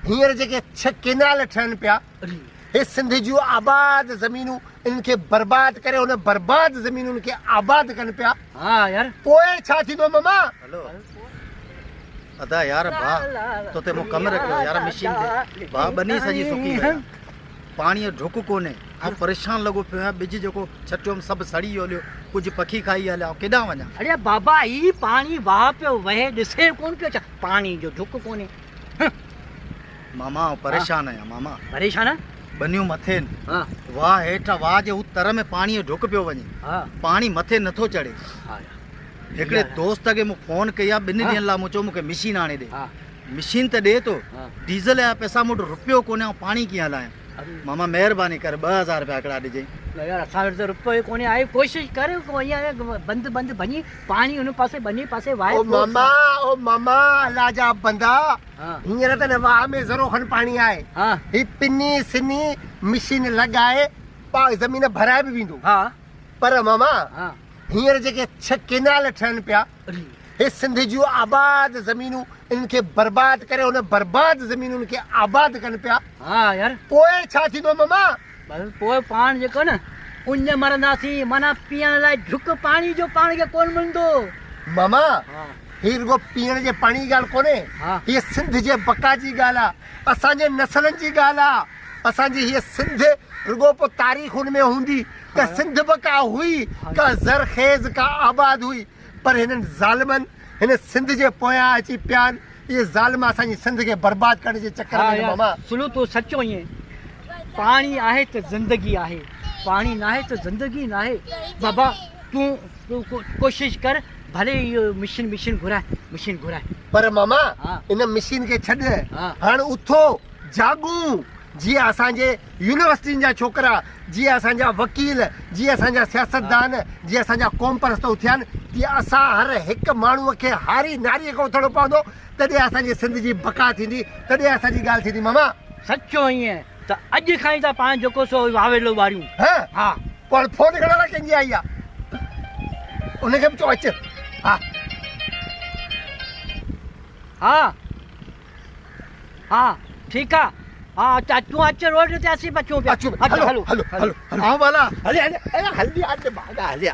هينئر جيڪي ڇهه ڪينال ٺهن پيا، هي سنڌ جون آباد زمينون انهن کي برباد ڪري ان برباد زمينن کي آباد ڪن پيا. ها يار. پوء ڇا ٿيندو ماما؟ هلو ادا يار ڀاء تو تي مون ڪم رکيو يار مشين تي ڀاء ٻني سڄي سڪي وئي آ پاڻي جو ڍڪ ڪونهي آئون پريشان لڳو پيو آهيان ٻج جيڪو ڇٽيو هوم سڀ سڙي ويو هليو ڪجهه پکي کائي هليا آئون ڪيڏانهن وڃان. اڙي بابا هي پاڻي واهه پيو وهي ڏسين ڪونه پيو ڇا پاڻي جو ڍڪ ڪونهي. ماما آئون پريشان آهيان ماما. پريشان آهين؟ ٻنيون مٿي آهن. واهه هيٺ آ واهه جي اتر ۾ پاڻي جو ڍڪ پيو وڃي. پاڻي مٿي نٿو چڙهي. هڪڙي دوست کي مون فون ڪئي آ ٻن ڏينهن لاء مون چيو مون کي مشين آڻي ڏي. مشين ته ڏي ٿو ڊيزل جا پئسا مون وٽ رپيو ڪونهي آئون پاڻي ڪيئن هلايان. ماما مهرباني ڪر 2000 رپيا هڪڙا ڏجئين. نه يار اسان وٽ ته رپيو ئي ڪونهي آء ڪوشش ڪر ڪو ائين بند بند ڀڃي پاڻي ان پاسي ٻني پاسي واهي او ماما او ماما الله جا بندا هينئر ته نه واهه ۾ ذرو کن پاڻي آهي هي پني سني مشين لڳائي پا زمين ڀرائي به ويندو پر ماما هينئر جيڪي ڇهه ڪينال ٺهن پيا هي سنڌ جون آباد زمينون انهن کي برباد ڪري ان برباد زمينن کي آباد ڪن پيا. ها يار. پوء ڇا ٿيندو ماما؟ بس پوء پاڻ جيڪو نه اڃ مرنداسين معنيٰ پيئڻ لاء جھڪ پاڻي جو پاڻ کي ڪونه ملندو. ماما هي رڳو پيئڻ جي پاڻي جي ڳالهه ڪونهي هيء سنڌ جي بقا جي ڳالهه آ اسان جي نسلن جي ڳالهه آ اسان جي هيء سنڌ رڳو پوء تاريخ ان ۾ هوندي ته سنڌ به ڪا هئي ڪا زرخيز ڪا آباد هئي پر هنن ظالمن هن سنڌ جي پويان اچي پيا آهن، اهي ظالم اسان جي سنڌ کي برباد ڪرڻ جي چڪر ۾ آهن ماما. سلو تون سچو ائين پاڻي آهي ته زندگي آهي پاڻي ناهي ته زندگي ناهي بابا تون ڪوشش ڪر ڀلي اهو مشين مشين گهرائي مشين گهرائي. پر ماما ان مشين کي ڇڏ هاڻ اٿو جاڳون جيئن اسان جي يونيورسٽين جا ڇوڪرا، جيئن اسان جا وڪيل، جيئن اسان جا سياستدان، جيئن اسان جا قومپرست اٿيا آهن، تيئن اسان هر هڪ ماڻهوء کي هاري ناريء کي اٿڻو پوندو، تڏهن اسان جي سنڌ جي بقا ٿيندي، تڏهن اسان جي ڳالهه ٿيندي ماما. سچو ائين ته اڄ کان ئي ٿا پاڻ جيڪو سو واويلو ٻاريون. ها ها پوء هاڻي فون کڻڻ لاء ڪنهن جي آئي آ؟ ان کي به چئو اچ. ها. ها. ها ٺيڪ آ ها تون اچ روڊ تي اسين به اچون پيا اچون هلو هلو هلو آئون ڀلا هلي هلي هلي هلي هلي هلي.